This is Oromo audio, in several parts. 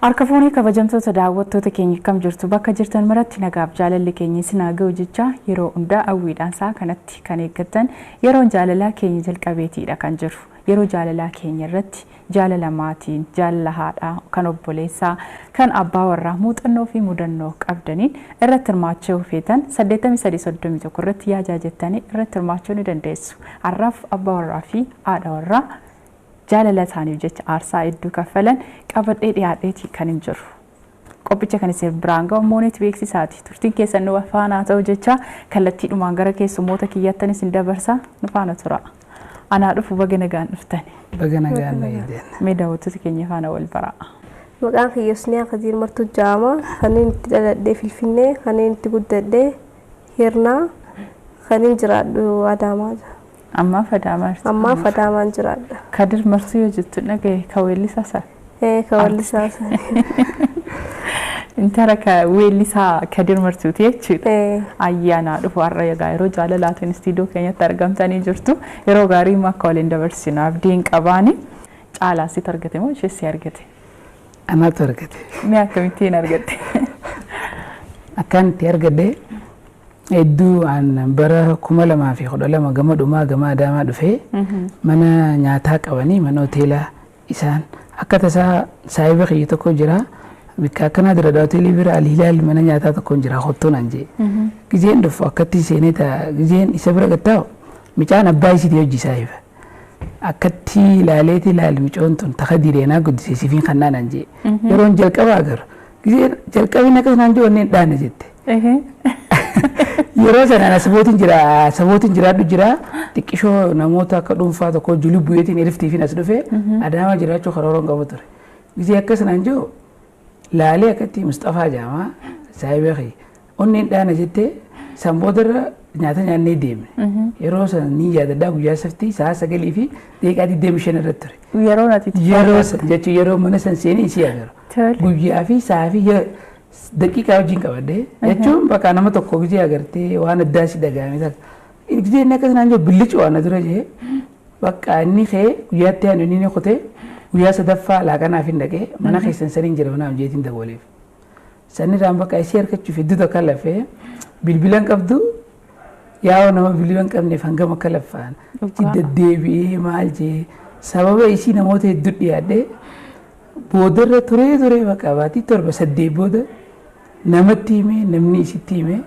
Harka fuunee kabajamtoota daawwattoota keenya kam jirtu bakka jirtan maratti nagaaf jaalalli keenya isin haa ga'u jecha yeroo hundaa hawwiidhaan isaa kanatti kan eeggattan yeroon jaalalaa keenya jalqabeetiidha kan jiru. Yeroo jaalalaa keenya irratti jaalala maatiin, jaalala haadhaa, kan obboleessaa, kan abbaa warraa muuxannoo fi mudannoo qabdaniin irratti hirmaachuu feetan 8331 irratti yaajaa jettanii irratti hirmaachuu ni dandeessu. Har'aaf abbaa warraa fi haadha warraa jaalala isaaniif jecha aarsaa hedduu kaffalan qabadhee dhiyaadheeti kan hin jiru. Qophicha kan isin biraan ga'u mooneet beeksisaati. Turtiin keessan nu faana ta'u jecha kallattiidhumaan gara keessummoota kiyyattan isin dabarsa nu faana tura. Anaa dhufu baga nagaan dhuftan. Baga nagaan nu eegdan. Mee daawwattoota keenya faana wal baraa. Maqaan kiyya Usniyaa Kaziir Martuu Jaama. Kanneen itti dhaladhee Finfinnee, kanneen itti guddadhee Hirnaa, kanneen jiraadhu Adaamaa jira. Ammaaf Adaamaa jirti. Ammaaf Adaamaan jiraadha. Kadir Martuu yoo jettu dhagaye ka weellisaa sana. Ee ka weellisaa sana. Intala ka weellisaa Kadir Martuuti jechuudha. Ayyaanaa dhufu har'a egaa yeroo jaalalaatiin istiidiyoo keenyatti argamtanii jirtu. Yeroo gaarii immoo akka waliin dabarsinu abdiin qabaani. Caalaa sitti argate moo ishee si argate? Anaatu argate. Mee akkamittiin argatte? Akkaan itti argadhe hedduu an bara 2012 gama dhumaa gama Adaamaa dhufee mana nyaataa qabanii mana hoteelaa isaan akka tasaa saahiba kiyya tokko jira. Bikka akkanaa dura hoteelii bira Alhilaal mana nyaataa tokko jira kottuun an jee. Gizeen dhufu akkatti seenee ta'a gizeen isa bira gattaa'u mucaan abbaa isiitii hojii saahiba. Akkatti ilaaleeti ilaali mucoon tun taka direenaa guddisee sifiin kannaan an jee. Yeroon jalqaba agarru gizeen jalqabni akkas naan jee onneen dhaane jette. Yeroo sanaan asabootiin jira asabootiin jiraadhu jira xiqqishoo namoota akka dhuunfaa tokko julii bu'eetiin eriftiifin as dhufe Adaamaa jiraachuu karoora qabu ture. Gizee akkas naan jiru laalee akkatti Mustafaa Jaamaa saahiba kiyya onneen dhaana jettee san boodarra nyaata nyaannee deemne. Yeroo san ni yaadadhaa guyyaa saftii sa'a 9:25 irratti ture. Yeroo ati Yeroo san jechuun yeroo mana san seenee isii agarru. Guyyaa fi sa'a fi daqiiqaa wajjin qabadde jechuun bakka nama tokko gizee agartee waan addaa si dhagahame takka. Gizee inni akkas naan jiru billicu waan dura jee bakka inni ka'ee guyyaatti aanu inni kutee guyyaa sadaffaa laaqanaaf hin dhaqee mana keessan saniin jira mana amjeetiin dabooleef. Sanirraan bakka isii harkachuuf hedduu takka lafee bilbila hin qabdu yaa'oo nama bilbila hin qabneef hangam akka laffaan deddeebi'ee maal jee sababa isii namoota hedduu dhiyaadhee boodarra turee turee bakka baatii 7 8 booda namatti himee namni isitti himee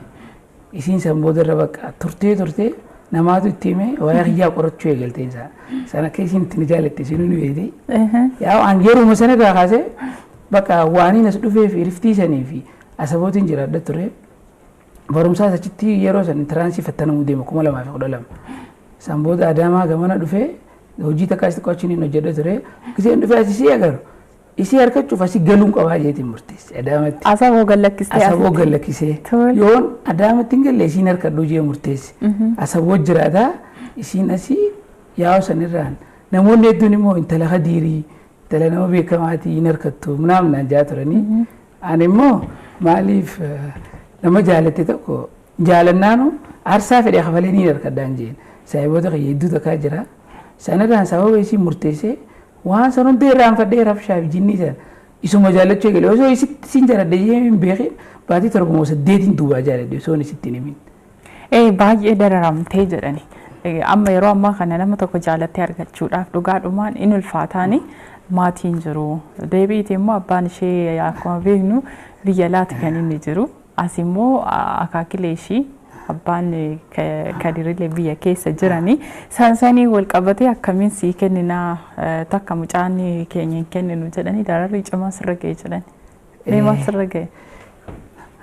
isiin san boodarra bakka turtee turtee namaatu itti himee waa'ee kiyyaa qorachuu eegalteen isaa. San akka isiin itti ni jaalatte isinuu ni beekti. Yaa'u an yeruma sana irraa kaasee bakka waaniin as dhufee fi riftii sanii fi asabootiin jiraadha ture. Barumsaas achitti yeroo san tiraansii fattanamuu deema 2012. San booda Adaamaa gamana dhufee hojii takkaas xiqqoo achiin hojjedha ture. Giseen dhufee as isii agarru. Isii harkachuuf asii galuun qabaa jeetiin murteesse Adaamatti. Asaboo gallakkistee. Asaboo gallakkisee. Yoon Adaamatti hin galle isiin harkadhuu jee murteesse. Asaboo jiraataa isiin asii yaa'u sanirraan namoonni hedduun immoo intala Kadiirii intala nama beekamaatii hin harkattu naam jaa turanii. Ani immoo maaliif nama jaalatte tokko jaalannaanu aarsaa fedhe kafalee ni harkadhaan jeen. Saahiboota kiyya hedduu takkaa jira. Sanirraan sababa isiin murteessee waan san hunda irraanfadhee rabshaa fi jinnii sana isuma jaallachuu eegale osoo isitti siin jaaladhe jee hin beekin baatii 7 moo 8 duubaa jaaladhe osoo isitti hin himin. Baay'ee dararamtee jedhani. Amma yeroo ammaa kana nama tokko jaalattee argachuudhaaf dhugaadhumaan in ulfaataani maatiin jiru. Deebiitii immoo abbaan ishee akkuma beeknu biyya laati kan inni jiru. As immoo akaakilee ishii abbaan Kadirillee biyya keessa jiranii sanii wal qabatee akkamiin sii kenninaa takka mucaan keenya hin kenninu jedhanii dararri cimaa sirra ga'e jedhani. Mee maal sirra ga'e?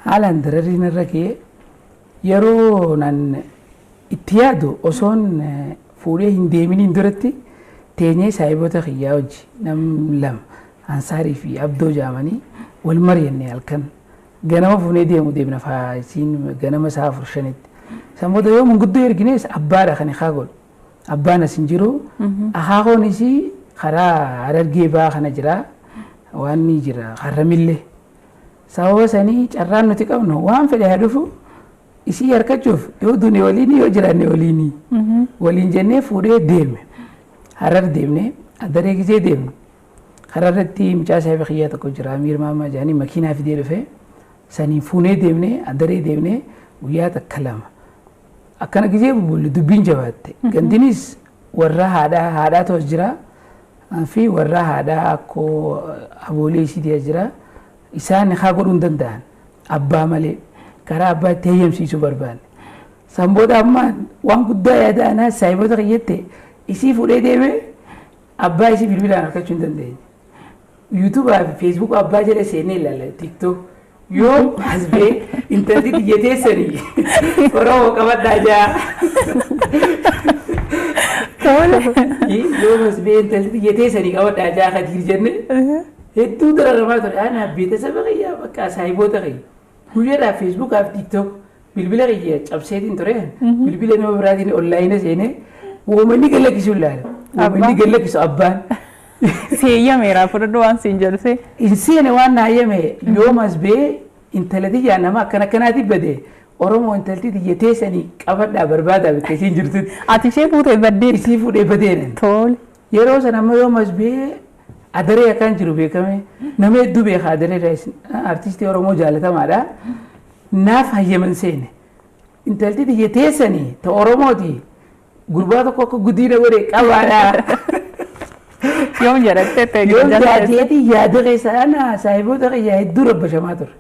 Haalaan dararri narra ga'e yeroo nan itti yaadu osoon fuudhee hin deeminiin duratti teenyee saahiboota kiyyaa hojii nam lama Ansaarii fi Abdoo jaamanii wal mari'anne halkan. Ganama fuunee deemu deemna faayisiin ganama sa'a 4 5tti. San booda yoo manguddoo ergines abbaadha kan hikaa godhu. Abbaan as hin jiru. Akaakoon isii karaa Harargee ba'aa kana jira. Waan ni jira Harramillee. Sababa sanii carraan nuti qabnu waan fedhe haa dhufu isii harkachuuf yoo duune waliin yoo jiraanne waliin waliin jennee fuudhee deemne. Harar deemne adaree gisee deemne. Karaa irratti mucaa saayiba kiyyaa tokko jira, Amiir Maamaa jedhanii, makiinaa fidee dhufe. Saniin fuunee deemnee, adaree deemnee, guyyaa takka lama. Akkana gisee bubbulle dubbiin jabaatte. Gandinis warra haadhaa haadhaatu as jira fi warra haadhaa akkoo aboolee isiitii as jira. Isaan haa godhuu hin danda'an abbaa malee, karaa abbaa itti heeyyamsiisuu barbaanne. San booda ammaan waan guddaa yaada anaa saayibota kiyyatti isii fuudhee deemee abbaa isii bilbilaan argachuu hin dandeenye. Yuutuubaa fi Feesbuuk abbaa jala seenee ilaala, TikTok. Yoo as ba'ee intalli xiyya teessanii Oromoo qabadhaa jaa. Yoo as ba'ee intalli xiyya teessanii qabadhaa jaa Kadiir jenne hedduu dararamaa ture. Ana beetasaba kiyyaa bakka saayiboota kiyya. Guyyaadhaaf Feesbuukaa fi TikTok bilbila kiyya cabseetiin ture. Bilbila nama biraatiin onlaayina seenee uumanni gallakkisu ilaala. Uumanni gallakkisu abbaan. Seeyyameera fudhadhu waan siin jedhu see. In seene waan na hayyame yoom as ba'ee intala tiyyaa nama akkana akkanaatiif bade, Oromoo intalti tiyya teessanii qabadhaa barbaadaa bakka isiin jirtutti. Ati ishee fuutee baddee. Isii fuudhee badeen. Tole. Yeroo sana ammoo yoom as ba'ee adaree akkaan jiru beekame, nama hedduu beeka, adaree artistii Oromoo jaalatamaadha. Naaf hayyaman seene. Intalti tiyya teessanii ta Oromooti, gurbaa tokko akka guddina godhe qabaadha. Yoom jedhattee ta'e? Yoom jaateeti yaada keessa ana saahiboota kiyyaa hedduu rabbashamaa ture.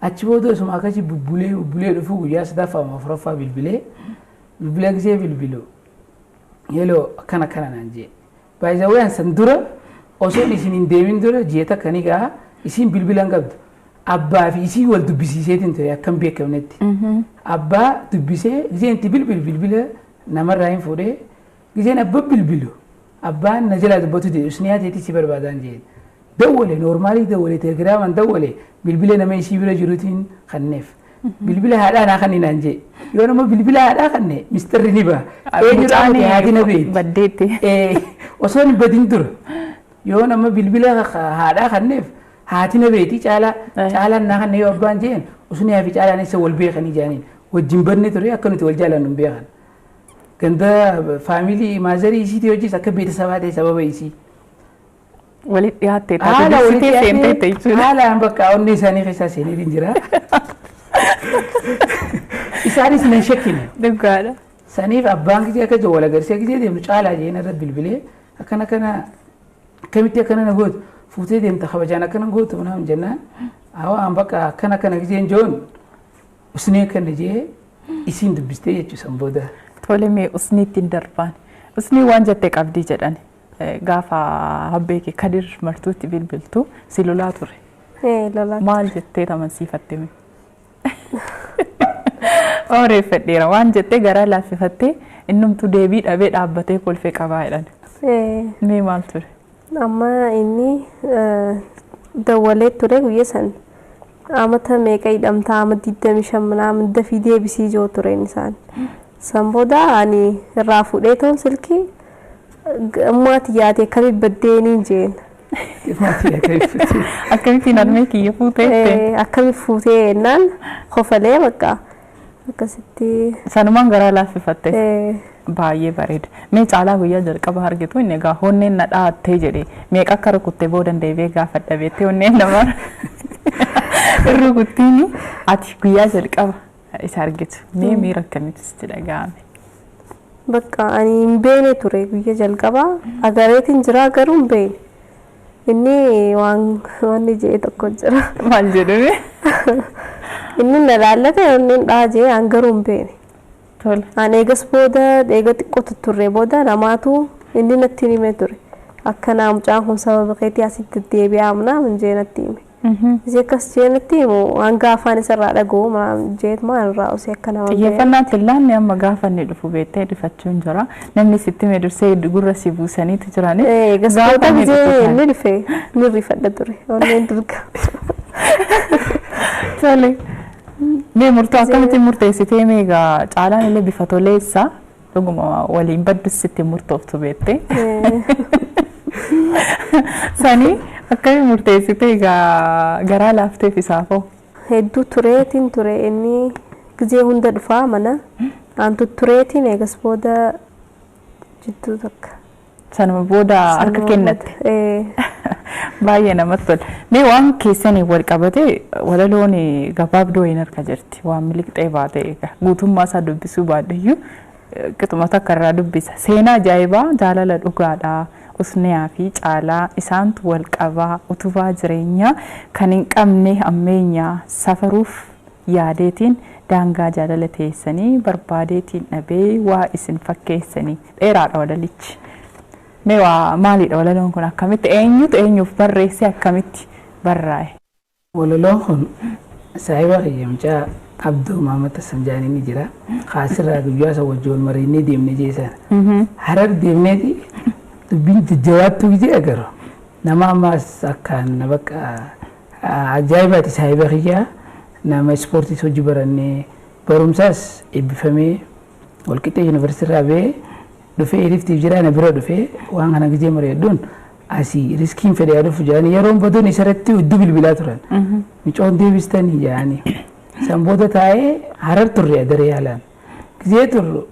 Achi booda osuma akkasii bubbulee bubbulee dhufu guyyaa sadaffaa moo afuraffaa bilbilee, bilbila gisee bilbilu "Hello, akkana akkana" naan jee. Baay'ee san dura osoon isin hin deemin dura ji'a takka ni gaha, isiin bilbila hin qabdu. Abbaa fi isii wal dubbisiiseetiin ture akkam beekamnetti. Abbaa dubbisee giseen itti bilbilu bilbila namarraa hin fuudhee, giseen abbaa bilbilu abbaan na jalaa dubbatu dide. "Usniyaa teetii si barbaadaan" jeen. Dawwale, normally dawwale, telegiraamaan dawwale, bilbila nama isii bira jiruutiin kanneef. "Bilbila haadhaa naa kanni" naan jee. Yoo nama bilbila haadhaa kanne mistirri ni ba'a. Eenyudhaa miti, haati na beekti. Baddeetti. Osoo hin badin dura yoo nama bilbila haadhaa kanneef haati na beekti, caalaa caalaan naa kanne yoo abbaan jeen, Usniyaa fi caalaan isa wal beekanii jaaniin, wajjin badne ture, akka nuti wal jaalannu hin beekan. Ganda faamilii maazarii isiitii hojii akka beeksisabaa ta'e sababa isii. Walitti dhiyaattee Haala taate walitti dursitee dhiyaatee seenteette jechuudha. Haalaan bakka onnee isaanii keessaa seeneetiin jira. Isaanis nan shakkine. Dhugaadha. Saniif abbaan gisee akka jiru wal agarsiisee gisee deemnu caalaa jeen irra bilbilee, "Akkana kana akkamitti akkana na gootu, fuutee deemta, kabajaan akkana gootu?" Naam jennaan, hawaan bakka akkana akkana giseen joon usnee akkana jee isiin dubbistee jechuu san booda. Tole, mee usniitti hin darbaan. Usnii waan jette qabdii jedhan. Gaafa habbee kee Kadir Martuutti bilbiltu si lolaa ture. Lolaa. Maal jettee tamansiifatte mee? Oreeffadheera waan jettee garaa laaffifattee innumtuu deebii dhabee dhaabbatee kolfee qabaa jedhan. Mee maal ture? Amma inni dawwalee ture guyyaa san. Amata meeqa hidhamtaa, ama 25 minaa dafii deebisii jiru tureen isaan. San booda ani irraa fuudhee ta'u silkii ammaati yaate akkamitti baddeeniin jeen. Akkamittiin harmee kiyya fuutee? Akkamitti fuutee jennaan kofalee bakka akkasitti. Sanumaan garaa laaffifatte. Baay'ee bareeda. Mee caalaa guyyaa jalqaba argitu inni egaa onneen na dhaattee jedhe, meeqa akka rukutte boodan deebi'ee gaafadha beettee, onneen nama rukuttiin, ati guyyaa jalqaba isa argitu mee miira akkamitti sitti dhaga'ame? Bakka ani hin beene ture, guyyaa jalqabaa agareetiin jira garuu hin beene. Inni waan wanni jee tokko jira. Maal jedhame? Inni na laallate, onneen dhaa jee, an garuu hin beene. Tole. Ani eegas booda eega xiqqoo tutturree booda namaatu inni natti hime ture. Akkanaa mucaan kun sababa keetii asitti deebi'aa minaa jee natti hime. Isii akkas jee natti himu hanga afaan isarraa dhaga'u jeet maal irraa osoo akka nama beeku. Xiyyeeffannaa tillaanni amma gaafa inni dhufu beektee rifachuun jira. Namni sitti hime dursee gurra si buusaniitu jirani. Eegas Gaafa booda inni gisee dhufu inni dhufe ni rifadha ture. Onneen durga. Tole. Mee murtoo akkamitti murteessitee? Mee egaa caalaan illee bifa toleessa dhuguma waliin baddu sitti murtooftu beektee. Sanii akkamiin murteessitee egaa garaa laafteef isaafoo? Hedduu tureetiin ture, inni gizee hunda dhufaa mana. Aan tuttureetiin eegas booda jidduu takka. Sanuma booda harka kennatte. Baay'ee namatti tola. Mee waan keessanii wal qabate walaloon gabaabduu wayiin harka jirti. Waan miliqxee baate egaa guutummaa isaa dubbisuu baadhuyyuu qixuma takka irraa dubbisa. Seenaa ajaa'ibaa jaalala dhugaadhaa. Usniyaa fi caalaa isaantu wal qabaa utubaa jireenyaa kan hin qabne ammeenyaa safaruuf yaadeetiin daangaa jaalala teessanii barbaadeetiin dhabee waa isin fakkeessanii dheeraadha walalichi. Mee waa maalidha walaloon kun akkamitti eenyutu eenyuuf barreesse akkamitti barraa'e? Walaloon kun saahiba kiyya mucaa Abduu Maamad Hassan Jaanii ni jira. Kaasirraa guyyaa isa wajjin wal mariinnee deemnee jeesaan. Harar deemneeti dubbiin jajjabaattuu gisee agarru. Nama ammaas akkaan bakka ajaa'ibaati saahiba kiyyaa nama ispoortiis hojii barannee barumsaas eebbifamee walqixxee yuunivarsiitii irraa ba'ee dhufee hiriftiif jira na bira dhufee waan kana gisee mari'adhuun asii riskiin fedhe yaa dhufu jedhanii yeroon baduun isarratti hedduu bilbilaa turan. Micoon deebistanii jedhanii. San booda taa'ee Harar turre adaree haalaan. Gisee turru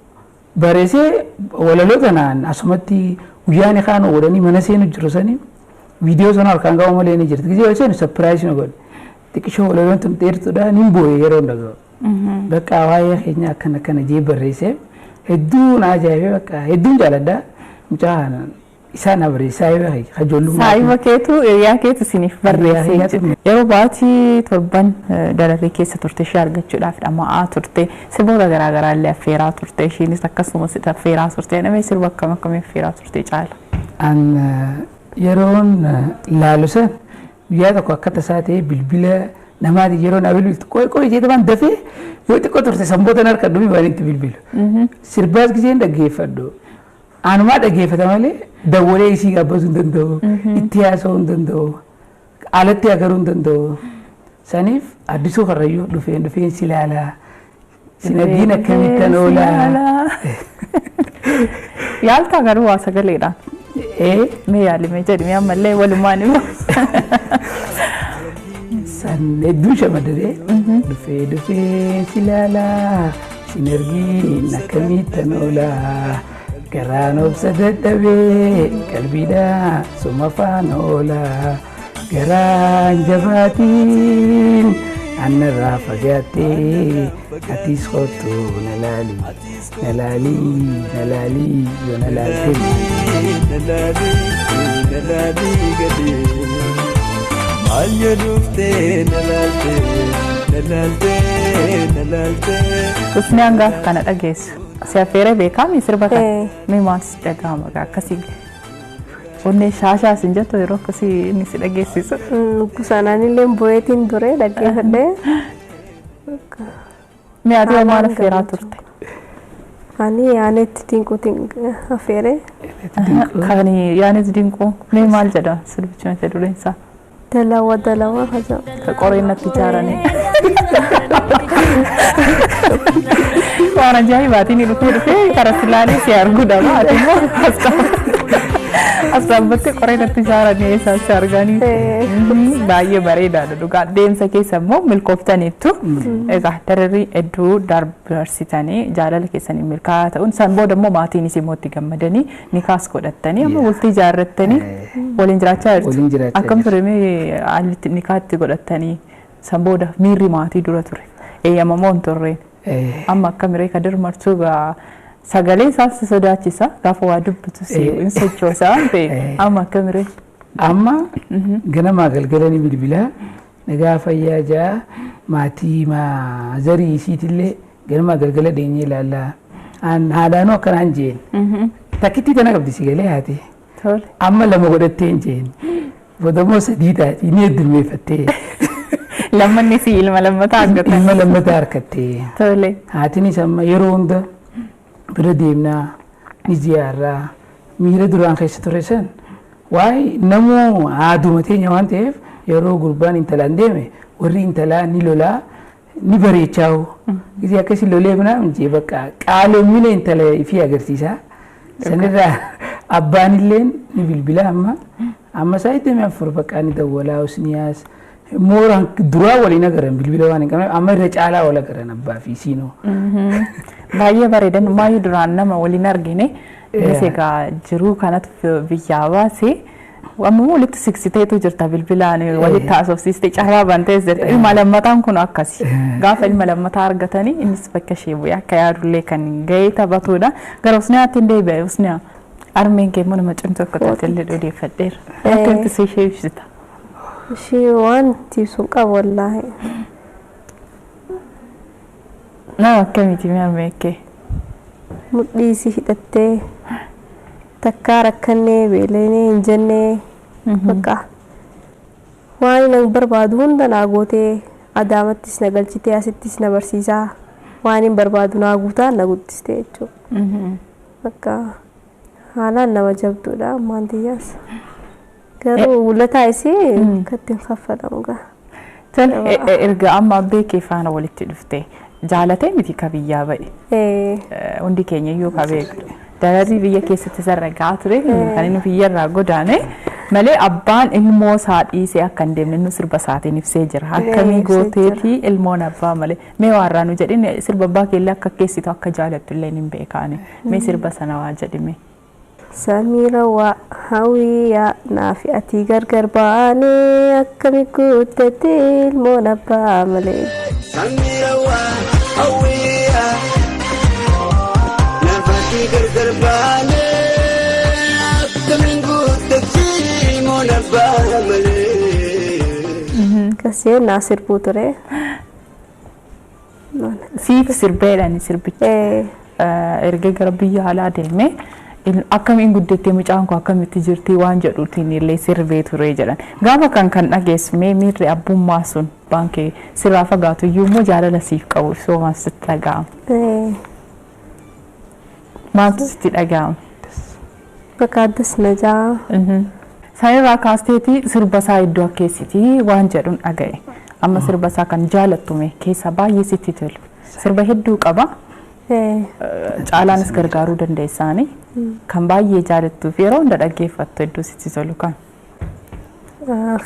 bareesee walaloo tanaan asumatti guyyaan kaan oolanii mana seenu jiru sanii viidiyoo sana harkaan qabu malee ni jirti. Gisee seenu sapiraayisii nu godhe. Xiqqishoo walaloon tun dheertuudha nin boo'e yeroo dhaga'u. Bakka waa'ee keenya akkana akkana jee barreessee hedduu na ajaa'ibee bakka hedduun jaaladha. Mucaa isaan abaree saahiba kajollummaa. Saahiba keetu hiriyaa keetu isiniif barreessee jira. Yeroo baatii torban dararee keessa turte ishee argachuudhaaf dhama'aa turte sirboota garaagaraa illee affeeraa turte ishiinis akkasumas affeeraa turte namni sirba akkam akkamii affeeraa turte caala. An yeroon laalu san guyyaa tokko akka tasaa ta'ee bilbila namaati yeroo naa bilbiltu qoy qoy jee taban dafee yoo xiqqoo turte sanboota harka dhumi waan itti bilbilu. Sirbaas giseen dhaggeeffadhu. Anumaa dhaggeeffata malee dawwalee isii gaabbasuu hin danda'u, itti haasa'uu hin danda'u, alatti agaruu hin danda'u. Saniif Addisuu Karrayyuu dhufeen dhufeen si ilaalaa, sin argiin akkamittan oolaa. Yaaltaa garuu waa sagaleedhaan. Ee Mee yaalimee jedhimee ammallee walumaan immoo. San hedduu shamadadee dhufee dhufee si ilaalaa, sin argiin akkamittan oolaa. Garaan obsa dadhabee qalbiidhaa suma faana oolaa. Garaan jabaatiin annarraa fagaattee atis kottu na laali na laali na laali yoo na laalte. Na laalii na laalii gadee maal yoo dhuftee na laaltee na laaltee na laaltee. Usniyaan gaafa kana dhageessu. Si affeeree beekaami sirba kana? Ee. Mee maal si dhagahama gaa akkasii onnee shaashaa sin jettu yeroo akkasii inni si dhageessisu. Sanaan illee bo'eetiin ture dhaggeeffadhee. Mee ati hoo maal Haalaan affeeraa gammachuu. turte? Ani yaanetti dinquutiin affeere. Kan Yaanis Dinquu mee maal jedha sirbichi mata dureen isaa? Dalawa dalawa haja. Ka qoreen natti ijaaranii. Waan ajaa'ibaatiin dhufee dhufee karaa silaalee si arguu dhaba ati immoo as dhaabbattee qoreen natti ijaaranii eessaan si arganii. Baay'ee bareedaadha dhugaa. Deemsa keessa immoo milkooftaniittu. Egaa dararrii hedduu dabarsitanii jaalala keessanii milkaa'aa ta'uun san booda immoo maatiinis immoo itti gammadanii nikaas godhattanii amma bultii ijaarrattanii waliin jiraachaa jirtu. Waliin jiraachaa Akkam jirra. ture mee haalli itti nikaa itti godhattanii san booda miirri maatii dura ture. Eeyyamamoo hin turreen. Amma akka miree Kadir Martuu gaa sagalee isaas si sodaachisa gaafa waa dubbatu si hin sochoosa waan ta'eef amma akka miree. Amma ganamaa galgala ni bilbilaa nagaa fayyaa ja'a maatii maazarii isiitillee ganamaa galgala dheenyee ilaallaa. An haadhaanuu akkanaan jeen. Takkittii tana qabdi si galee haati. Tole. Amma lama godhattee hin jeen. Boodammoo sadii taati ni heddummeeffattee. Lammanni si ilma lammataa argatan. Ilma lammataa harkattee. Tole. Haatinis amma yeroo hunda bira deemnaa ni ziyaarraa miira duraan keessa ture san waa'ee namoo haaduma teenya waan ta'eef yeroo gurbaan intalaan deeme warri intalaa ni lolaa ni bareechaa'u. Gisee akkasii lolee minaa jee bakka qaaloomina intala ifii agarsiisa. Sanirraa abbaan illeen ni bilbila amma amma isaa itti afur bakka ni dawwalaa usniyaas mooraan duraa waliin agaran bilbila waan hin qabneef amma irra caalaa wal agaran abbaa fi siinoo. Baay'ee bareedan maayyuu duraan nama waliin argine Innis egaa jiruu kanatu biyyaa baasee amma walitti siqsiteetu jirta, bilbilaan walitti haasofsiistee carraa bantees jirta. Ilma lammataan kun akkasi. Gaafa ilma lammataa argatanii innis bakka ishee bu'ee akka yaadullee kan gahee taphatudha. Gara Usniyaatti hin deebi'e. Usniyaa, harmeen kee immoo nama cimtuu akka taate illee odeeffadheera. Akkamitti ishee ibsita? Ishii waan itti ibsu hin qabu wallaahi. Nama akkamiiti mee harmeen kee? Mudhii isii hidhattee takkaa rakkannee beeleenee hin jennee, bakka waan nan barbaadu hunda naa gootee, Adaamattis na galchitee, asittis na barsiisaa, waan hin barbaadu naa guutaa na guddistee jechuudha. Bakka haalaan nama jabduudha ammaan tiyyaas. Garuu wulataa isii akka ittiin kaffalamu gaa. Tole, erga amma abbee kee faana walitti dhufte, jaalatee miti ka biyyaa ba'e. Hundi keenya iyyuu ka beeku. Dararri biyya keessatti sarara gahaa ture kan inni biyyarraa godaane malee abbaan ilmoo isaa dhiisee akka hin deemne inni sirba isaatiin ibsee jira. Akkamii ibsee jira. Gooteetii ilmoon abbaa malee mee waarraa nu jedhin, sirba abbaa keellee akka keessittu akka jaalattu illee hin beekaani. Mee sirba sana waa jedhime. Samiira waa hawwiyaa naafi ati gargar baanee akkami guuttatte ilmoon abbaa malee. Samirawaa hawwiyaa nafati gargar baanee akkamiin guuttatti ilmoon abbaa malee. Akkasii naa sirbuu ture. Siif sirbeedhaan sirbichi. Erga gara biyya alaa deemee akkamiin guddattee, mucaan kun akkamitti jirti waan jedhuutiin illee sirbee ture jedhan. Gaafa kan dhageessu mee miirri abbummaa sun baankee sirraa fagaatu iyyuu immoo jaalala siif qabu ibsoo maal sitti dhaga'ama? Maaltu sitti dhaga'ama? Bakka addas na jaa. Sanirraa kaasteeti sirba isaa iddoo akkeessitii waan jedhuun dhaga'e. Amma sirba isaa kan jaalattume keessaa baay'ee sitti tolu. Sirba hedduu qaba. Caalaanis gargaaruu dandeessaani. Kan baay'ee jaalattuu fi yeroo hunda dhaggeeffattu hedduu sitti tolu kan.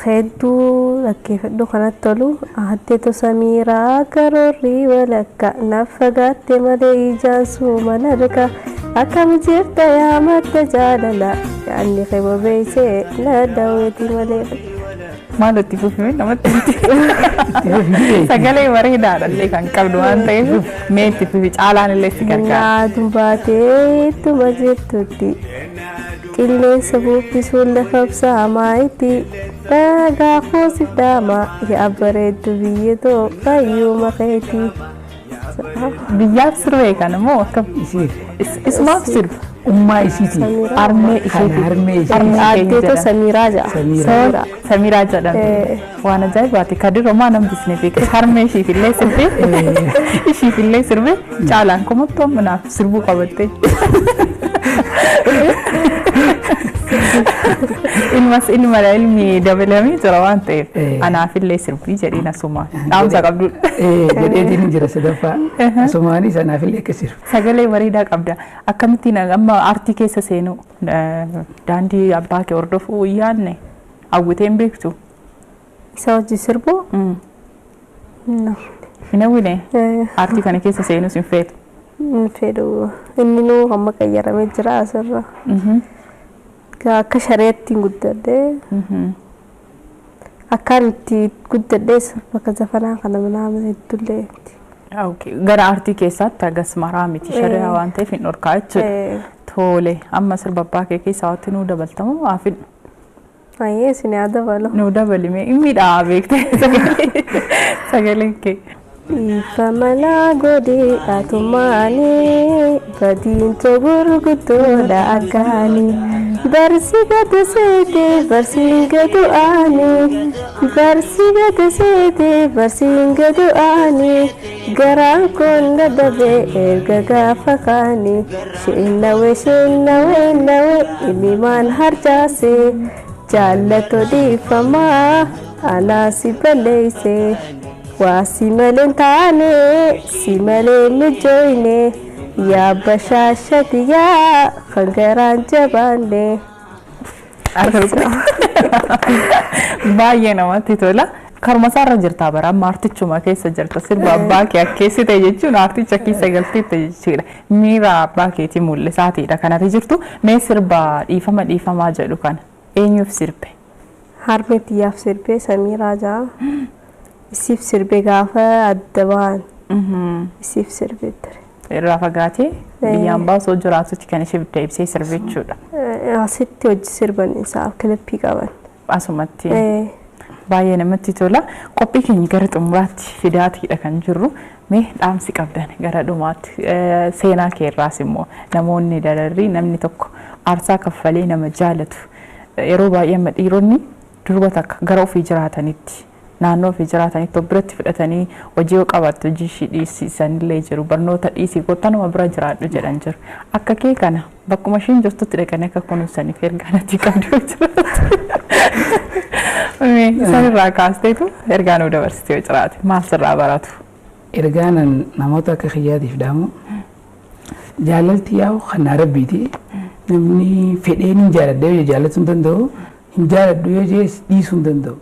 Hedduu dhaggeeffadhu kanatti tolu. Addeetu Samiiraa karoorri walakka naaf fagaatte malee ijaan suuma narka, akkam jirta yaa madda jaalala, yaanni kee bobeessee na daawwiti malee. Maal itti fufime namatti sagalee bareedaadha illee kan qabdu waan ta'eef mee itti fufi, caalaan illee si gargaara. Naadu baatee ittuma jirtutti qilleensa bubbisuun lafa ibsaamaa itti dhagaa koosif dhaama yaa bareeddu biyya too fayyuma keeti. Biyyaaf sirbee kan immoo akkam Isiif. Isumaaf sirba. Ummaa isiitiif. Harmee Kan isheetiif. harmee isheetiif. Harmee keenya Aaddeetoo jedhama. Samiiraa jedha. Samiiraa. Samiiraa jedhamti. Waan ajaa'ibaati. Kadiroo maa namni beekte harmee ishiif illee sirbee, ishiif illee sirbee, caalaan kumattuu amma naaf sirbuu qabatte. Ilmas ilma ilmi dabalamee jira waan ta'eef anaaf illee sirbii jedhiin asuma dhaamsa qabdudha. Jedheetiin hin jira sadaffaa. Asumaanis anaaf illee akka sirbu. Sagalee bareedaa qabda. Akkamittiin amma aartii keessa seenuu, daandii abbaa kee hordofuu hin yaadne, hawwitee hin beektu? Isa hojii sirbuu? No. Hin hawwine? Aartii kana keessa seenuus hin feetu? Hin fedhu. Inni nuu amma qayyaramee jira asirra. Akka shareetti hin guddadhee. Akkaan itti guddadhees bakka zafanaa kana minaamin hedduullee miti. Okay. Gara aartii keessaatti hagas maraa miti, shari'aa waan ta'eef hin dhorkaa jechuudha. Tole, amma sirba abbaa kee keessaa wanti nuu dabaltamu haa fidhu. Ayyee, isin yaa dabalu. Nuu dabalime, hin miidhaa beekte sagaleen kee. Ifa malaa godhee atumaanii badiinto gurguddoodha akkaanii barsi gadu seete barsiin gadu aanii barsi gadu seete barsiin gadu aanii garaan kun dadhabe erga gaafa kaanii sheennawe sheennawe nawe ilimaan harcaase jaallato dhiifamaa anaa si balleeyse. Waa si malee hin taane, si malee mijooyne, yaa bashaashati yaa kan garaan jabaanne. Baay'ee namatti tola. Karuma isaarra jirtaa bara amma aartichuma keessa jirta, sirba abbaa kee akkeessite jechuun aarticha keessa galteette jechuudha. Miira abbaa keetii mul'isaatiidha kanatti jirtu. Mee sirba dhiifama dhiifamaa jedhu kana eenyuuf sirbe? Harmee xiyyaaf sirbee, Samiiraa jaa. Isiif sirbee gaafa adda bahan isiif sirbee ture. Irraa fagaatee biyyaan baasoo jiraatutti kan ishee deebisee sirbe jechuudha. Asitti hojii sirban isaaf kilippii qaban. Asumatti. Baay'ee namatti tola. Qophii keenya gara xumuraatti fidaatiidha kan jirru. Mee dhaamsi qabdan gara dhumaatti seenaa keerraas immoo namoonni dararrii namni tokko aarsaa kaffalee nama jaalatu yeroo baay'ee amma dhiironni durba takka gara ofii jiraatanitti, naannoo ofii jiraatanitti of biratti fudhatanii, hojii yoo qabaattu hojii ishii dhiisisanillee jiru, barnoota dhiisii kottanuma bira jiraadhu jedhan jiru. Akka kee kana bakkuma ishiin jirtutti dhaqanii akka kunuunsaniif ergaa natti qabdu yoo jiraate. Mee isaan irraa kaasteetu ergaa nuu dabarsite yoo jiraate, maal sirraa baratu? Ergaan namoota akka kiyyaatiif dhaamu, jaalalti yaa'u kan rabbiiti. Namni fedheen hin jaaladha yoo jaallachuu hin danda'u, hin jaaladhu yoo jees dhiisuu hin danda'u.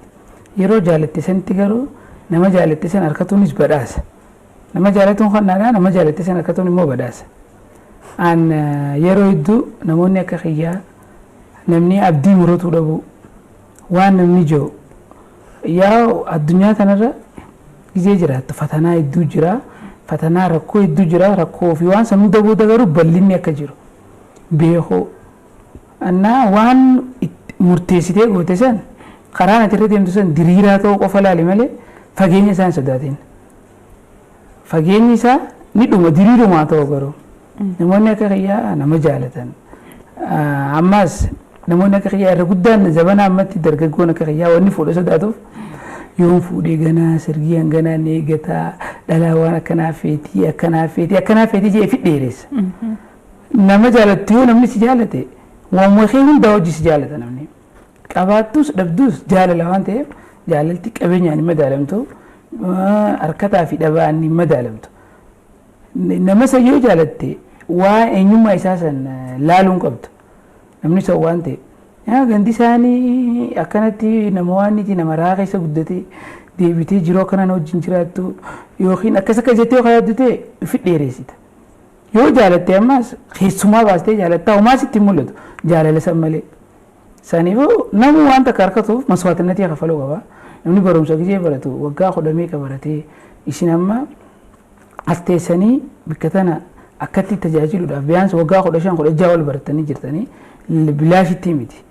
Yeroo jaalatte sanitti garuu nama jaalatte san harkatuunis badhaasa. Nama jaalatuun kannaadha, nama jaalatte san harkatuun immoo badhaasa. An yeroo hedduu namoonni akka kiyyaa namni abdii muratuu dhabu, waan namni jiru yaa addunyaa kanarra gizee jiraattu fatanaa hedduu jira, fatanaa rakkoo hedduu jira, rakkoo fi waan san hunda booda garuu bal'inni akka jiru beekuu annaa waan murteessitee goote san karaan ati irra deemtu san diriiraa ta'uu qofa laali malee fageenya isaa hin sodaatin. Fageenyi isaa ni dhuma diriirumaa ta'u garuu namoonni akka kiyyaa nama jaalatan, ammas namoonni akka kiyyaa irra guddaan zabana ammatti dargaggoon akka kiyyaa wanni fuudhee sodaatuuf yoon fuudhee ganaa sirgii hanganaa ni eeggataa, dhalaa waan akkanaa feetii akkanaa feetii akkanaa feetii jedhee fi dheeressa. Nama jaalattu yoo namni si jaalate waanuma kee hundaa hojii si jaalata namni. Qabaattus dhabdus jaalala waan ta'eef jaalalti qabeenyaan hin madaalamtu, harkataa fi dhabaan hin madaalamtu. Nama san yoo jaalatte waa eenyummaa isaa san laaluu hin qabdu. Namni san waan ta'e. Gandi isaanii akkanatti nama waan niti nama raa keessa guddatee deebitee jiruu akkanaan wajjin jiraattu yookiin akkas akka jettee yoo yaaddu ta'e ofi dheeressita. Yoo jaalatte ammas keessumaa baastee jaalattaa homaa sitti hin mul'atu jaalala san malee. Saniifuu namni waan takka harkatuuf maswaatinnatii kafaluu qaba. Namni barumsa gizee baratu waggaa 10 meeqa baratee, isin amma as teessanii bakka tana akkatti tajaajiluudhaaf biyaansi waggaa 15 16 ol baratanii jirtanii bilaashitti miti.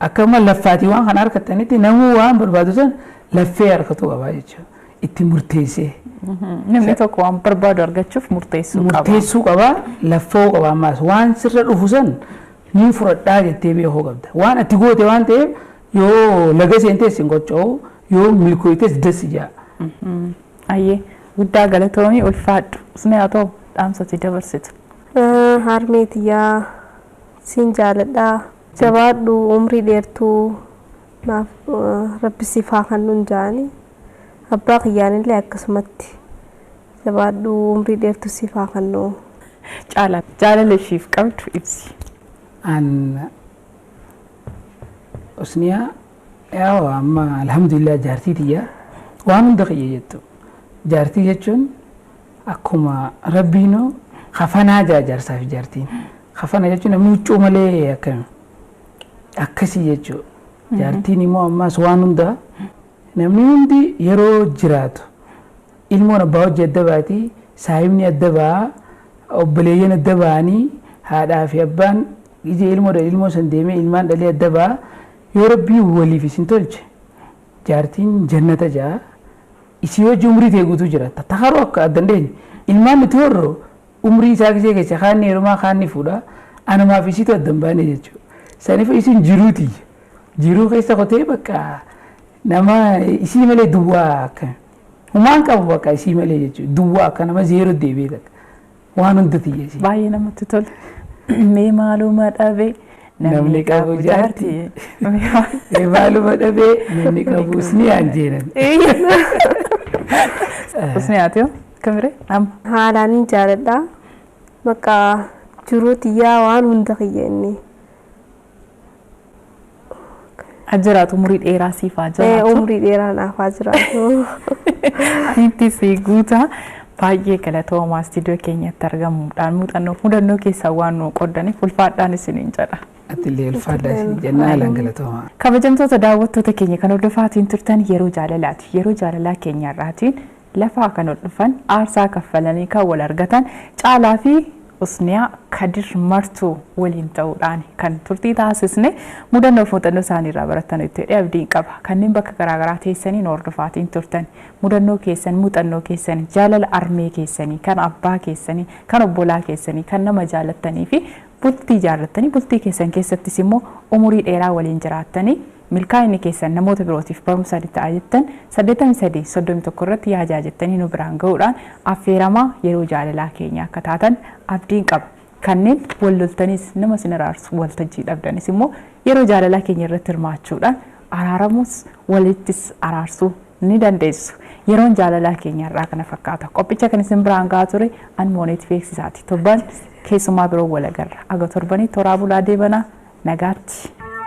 Akka amma laffaatii waan kana harkattanitti namuu waan barbaadu san laffee harkatuu qaba jechuudha. Itti murteessee. Namni tokko waan barbaadu argachuuf murteessuu qaba. Murteessuu qaba, laffoo qaba, ammas waan sirra dhufu san ni fudhadhaa jettee beekuu qabda. Waan ati goote waan ta'eef yoo laga seentees hin qoccoo'u, yoo milkooytes dassi jaa. Ayyee, guddaa galatoomii, ulfaadhu. Usnee haa ta'u dhaamsati dabarsitu. Harmee tiyyaa siin jaaladhaa. Jabaadhu, umrii dheertuu naaf rabbi siif haa kennuun jaani. Abbaa kiyyaanillee akkasumatti jabaadhu, umrii dheertuu siif haa kennu. Caala jaalala ishiif qabdu ibsi. An Usniyaa yaa amma alhamdulillah jaartii tiyya waan hunda kiyya jettu. Jaartii jechuun akkuma rabbiinuu kafanaa jaa jaarsaa fi jaartiin. Kafana jechuun namni huccuu malee akkami akkasii jechuudha. Jaartiin immoo ammas waan hunda, namni hundi yeroo jiraatu ilmoon abbaa hojii adda baati, saahibni adda ba'a, obboleeyyan adda ba'anii, haadhaa fi abbaan ija ilmoo ilmoo san deemee ilmaan dhalee adda ba'a. Yoo rabbii waliif isin tolche jaartiin jannata ja'a. Isii hojii umrii ta'e guutuu jiraata. Takaroo akka adda hin dheenye. Ilmaan nuti horro umrii isaa gisee keessa kaanni heerumaa kaanni fuudha. Anumaaf isiitu adda hin baane jechuudha. Saniif isin jiruuti. Jiruu keessa qotee bakka nama isii malee duwwaa akka humaan qabu bakka isii malee jechuudha. Duwwaa akka nama zeeroo deebi'ee takka. Waan hunda tiyya isii. Baay'ee namatti tola. Mee maaluma dhabe namni qabu jaartii. Mee maaluma dhabee namni qabu usniyaan jeenan. Usniyaati yoo kamiree amma. Haalaan hin jaaladha. Maqaa jiruu tiyyaa waan hunda kiyya inni. Jiraatu, umurii dheeraa siif haa jiraatu. Umrii dheeraa naaf haa jiraatu. Itti si guutaa. Baay'ee galatoomaa, istiidiyoo keenyatti argamuudhaan muuxannoo mudannoo keessaa waan nu qoodaniif ulfaadhaan isiniin jedha. Ati illee ulfaadhaa isin jennaa, haalaan galatoomaa. Kabajamtoota daawwattoota keenya, kan hordofaatiin turtan yeroo jaalalaati. Yeroo jaalalaa keenya irraatiin lafaa kan ol dhufan, aarsaa kaffalanii kan wal argatan Caalaa fi Usniyaa Kadir Martuu waliin ta'uudhaan kan turtii taasisne, mudannoo fi muuxannoo isaanii irraa baratan itti hidhee abdiin qaba. Kanneen bakka garaagaraa teessanii nu hordofaatiin turtan, mudannoo keessan, muuxannoo keessan, jaalala armee keessanii, kan abbaa keessanii, kan obbolaa keessanii, kan nama jaalattanii fi bultii jaallattanii, bultii keessan keessattis immoo umurii dheeraa waliin jiraattanii milkaa'inni keessan namoota birootiif barumsa ta'a jettan 83 31 irratti yaajaa jettanii nu biraan ga'uudhaan affeeramaa yeroo jaalalaa keenya akka taatan abdiin qaba. Kanneen wal loltanis, nama isin araarsu waltajjii dhabdanis immoo yeroo jaalalaa keenya irratti hirmaachuudhaan araaramus walittis araarsuu ni dandeessu. Yeroon jaalalaa keenya irraa kana fakkaata. Qophicha kan isin biraan gahaa ture an Mooneet Beeksisaati. Torban keessumaa biroo wal agarra. Aga torbanii toraa bulaa deebanaa, nagaatti.